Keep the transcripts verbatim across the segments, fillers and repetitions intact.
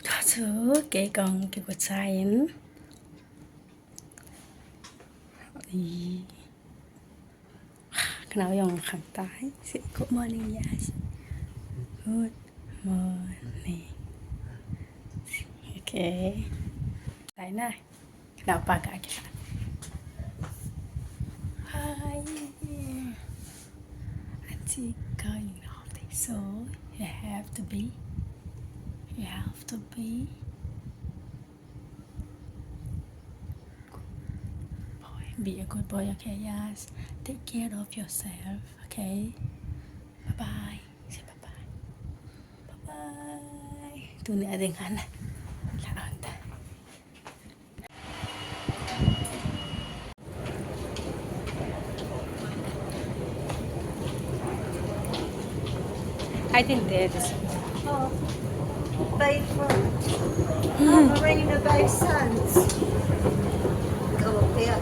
Tua chu kei kahung kigo chai in. Ih. Ka nao jong khang tai. Say good morning, yes. Good morning. Okay. Tai na. Ka nao pa ka kisa. Hi. Auntie going off. So you have to be. You have to be. Boy, be a good boy, okay? Yes. Take care of yourself, okay? Bye bye. Say bye bye. Bye bye. Tuni ading han. La anta. I think there is. Oh. By foot. Oh, Marina Bay Sands. Go up there.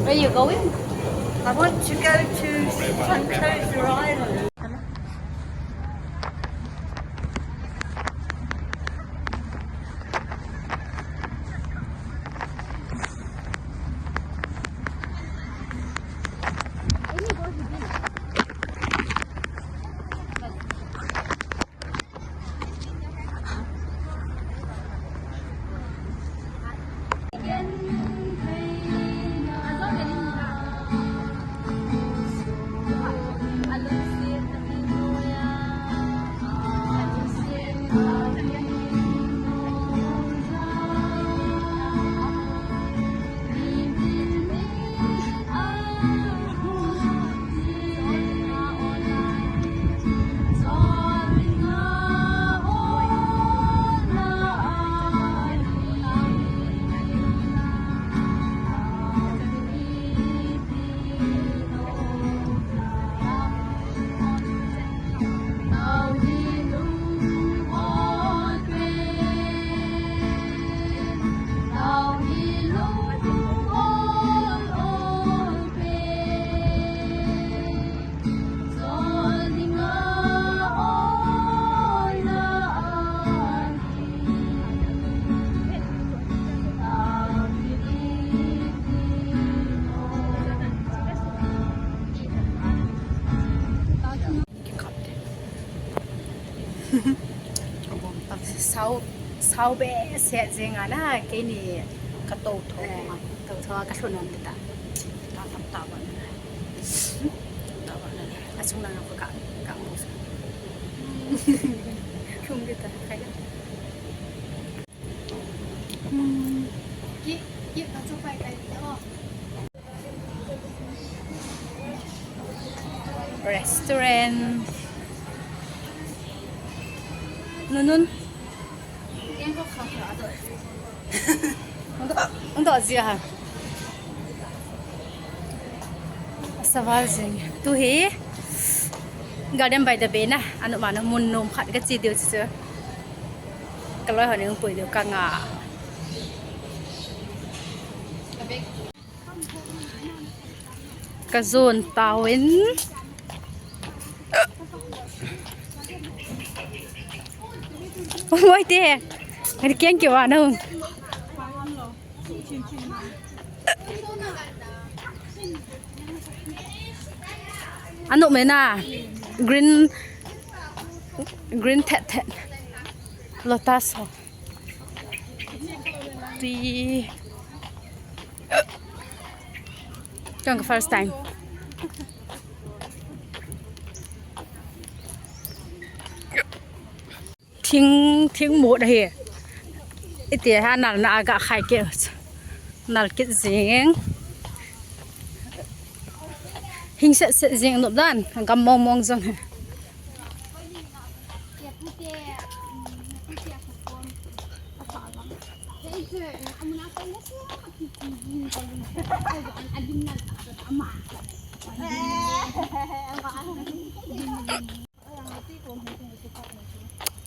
Where you going? I want to go to Sentosa Island. Sao, sao behseh jeng a na, keini ka to tho. Eh, to tho a ka lhun nom ta. Ta, ta, ta, ba. Ta, ba, na. A chung lang a ka, ka mo sa. Lhun di ta, kai. Hmm. Ki, ki, ka chu kai kai ta. Restaurant. Nun, nun. Ang to, ang to, Asia ha. Asa val jing. Tu hi Garden by the Bay na. Anu mano mun nom khat ka chi diu chu. Ka loi ho ning pui diu ka nga. Ka jon tauvin. Oi te. Kan keng ke wa no. Anu me na. Green, green thet thet. Lotus ho. Ti. Kang first time. Thing, thing mut ahi. Iti ha nal na aga khai ke. Nal kit jing. Hing set set jing nop dan. Gam mong mong jong he.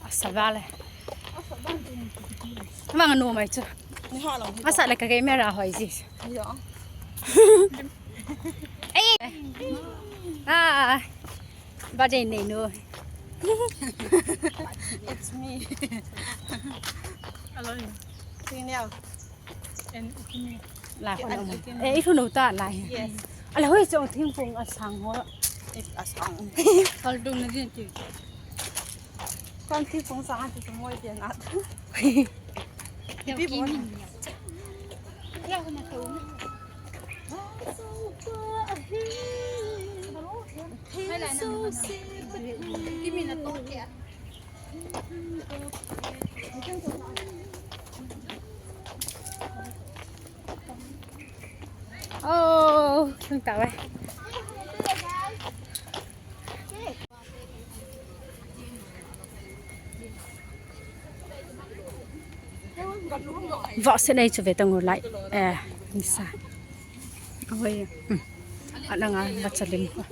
Asa vale. Vang anu mai chu. Asa le ka ke mera hoi ji. Ei! Ah! Birthday nei nu. It's me. Hello. Senior. And it's me. La, and it's me. Eh, itu nu ta la. Yes. Ala hoi chong thingphung asang ho. If asang. Kal dung na din ti. Kon thingphung sang ti mo dia na. Ipi bon. Oh, chúng ta đây. Võ sẽ đây trở về tầng ngồi lại. À, sa. Oi. Hmm. Ala nga, võ chalim ko.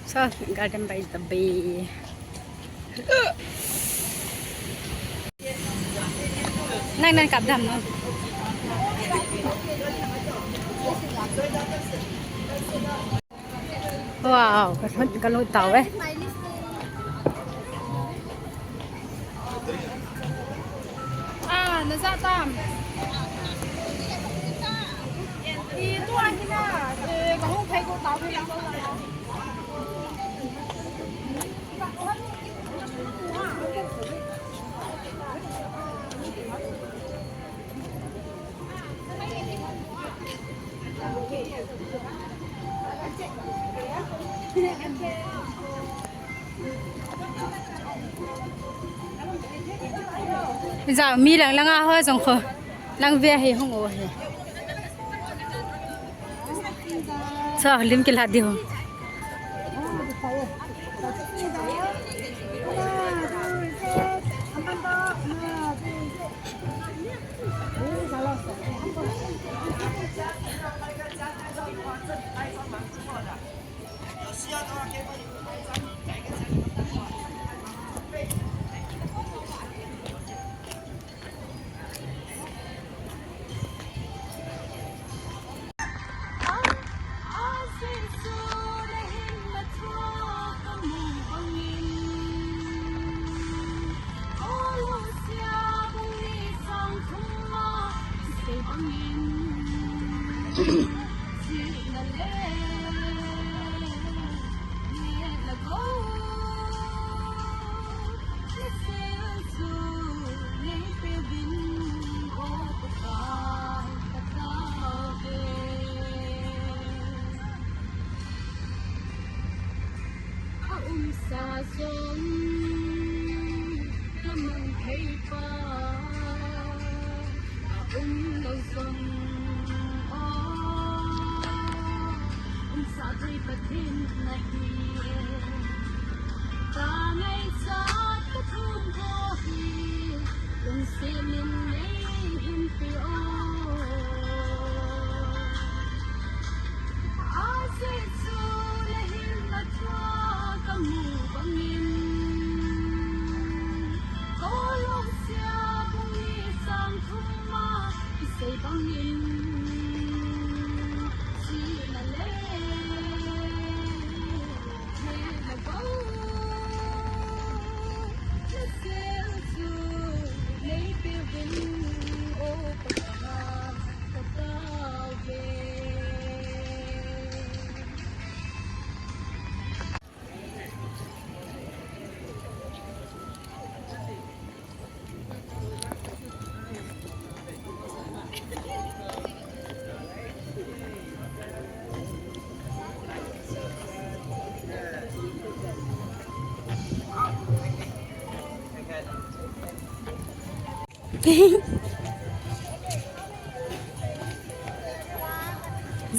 So, garden by the bay. Nang nang kap dam no. Wow, ka thon ka lo tau eh. Ah, na za tam. I tu a hi na, eh, ka hung phai ko tau hi la. Jao mi lang lang a ho jong kho. Lang ve hi hung o hi. Sa lim kila di ho.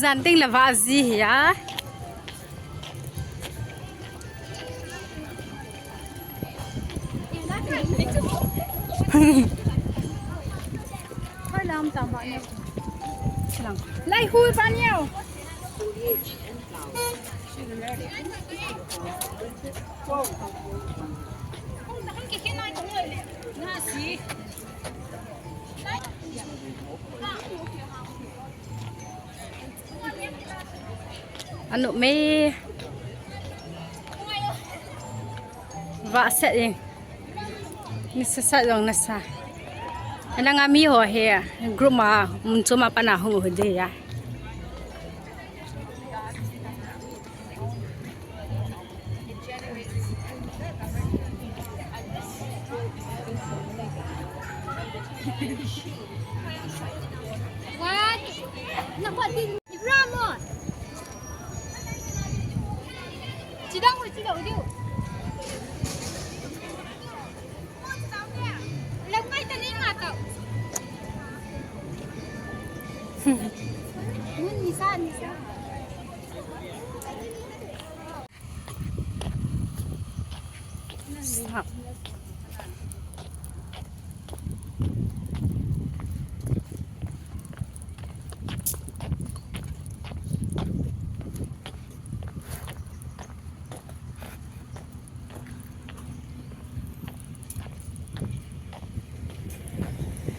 Jan ding le vah ji hi a. Lai hui pa niau. Anu mei. Vah set jeng. Nisa set jong nasa. Ana nga mi ho he. Group ma mun chu ma pana hung hu de ya. What? Nampak din Ibrahim. Sidang, sidang, sidang. Lampai tadi mata. Nisa, Nisa.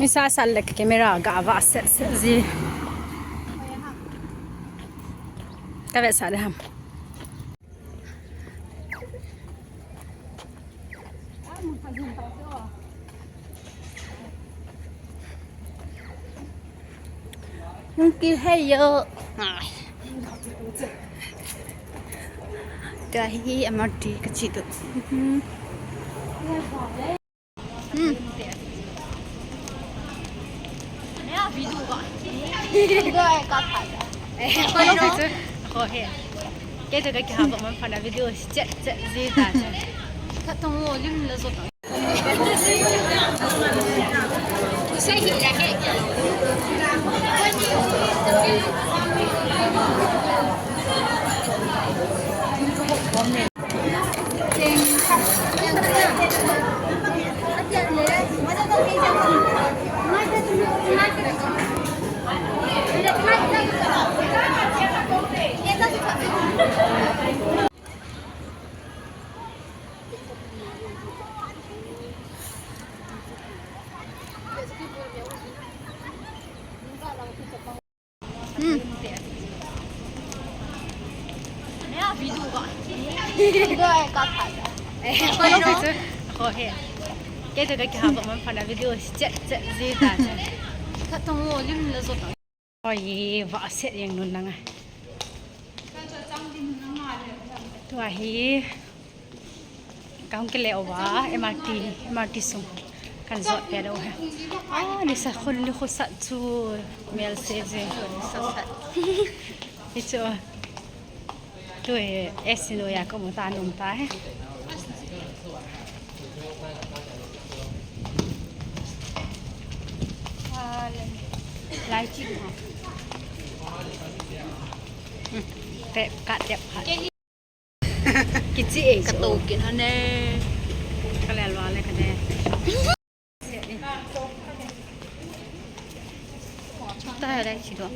Nisa sal le camera ga vah set set ji. Ka vetsah le ham. Hung kihei yo. Ai. Tua hi M R T kachi tu. Hmm. Video ka. Video ka. Kei chu, ho he. Kei chu ka kihap man phat a video chet chet ji ta chu. Ka tong wo lim la zo ta. Hmm. Video ka. Video ka. Ho he. Kei chu ka kihap man phat a video chet chet ji ta chu. Ka tong wo lim la zo ta. Oi, vah set jeng nun nang a. Tua hi. Ka hung kile uva, M R T, M R T sung. Kan jot peh lou hi. Ah, nisa khun ni khosat chu mel se je. Hi chu. Tu hi, eh, sinu ya ko mo ta nung ta he. Lai chi ha. Hmm, te, ka te ha. Kichi e, ka to kin ha ne. Ka le lwa le ka ne. Ta ha dai chi do.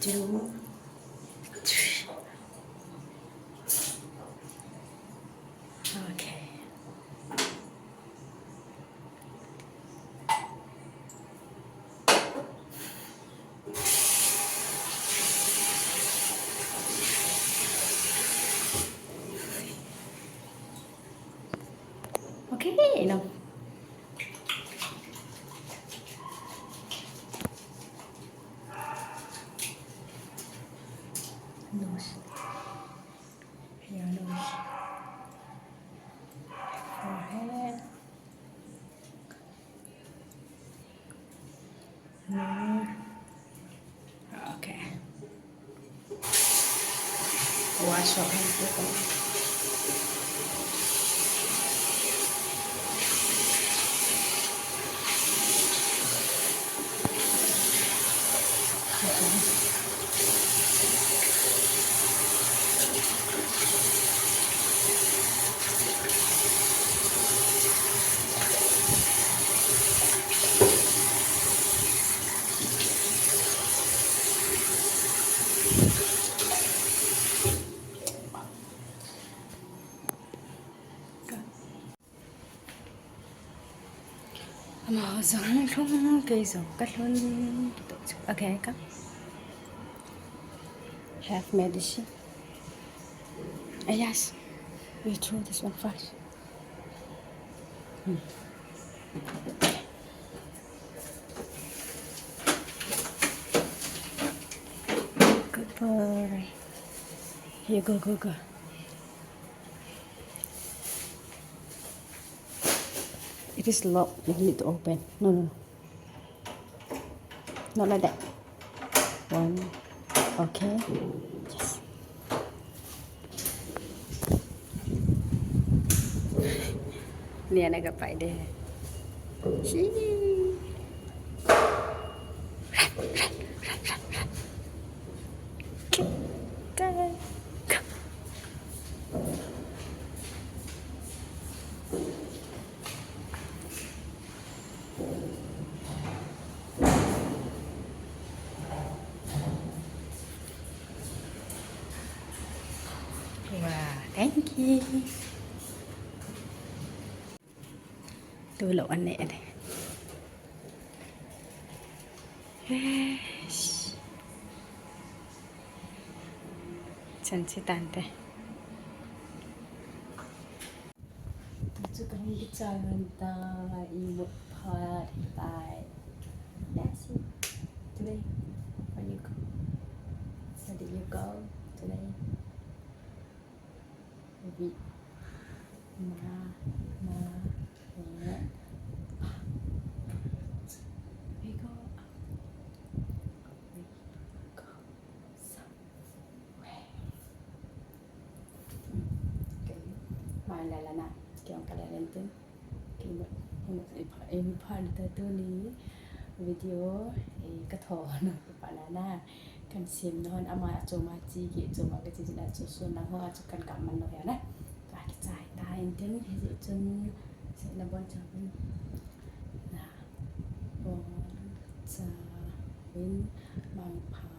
Two, three. Okay. Okay, enough. Nose. Your nose. Forehead. Nose. Okay. Wash your hands with them. Amaho jong lhung, kei jong kalhun. Okay, come. Have medicine. Ah, yes. We throw this one first. Hmm. Good boy. Here, go, go, go. It is locked. You need to open. No, no, no. Not like that. One. Okay. Yes. Nia na kapai de. Hi. Good girl. Wow, thank you. Tulou aneh aneh. Yes. Chan si tante. Tuchu kahung kichai hon ta, imut phat tai. That's it. Today, where you go? Where did you go today? Maybe. Ma, ma, eh. We go out. We go. Mai la la na, kei jong ka la len tin. Kei mo, kei mo, ei pha, ei pha ta tuni video, ei ka tho na, ka pha la na. Kan sem na hon ama chom a chi, kei chom a ka chi, chi na chu sun na ho a chu kan ka man lo ya na. Ka kichai ta in tin, hijeh chun, se na bon cha bon. Na, bon cha in, mangpha.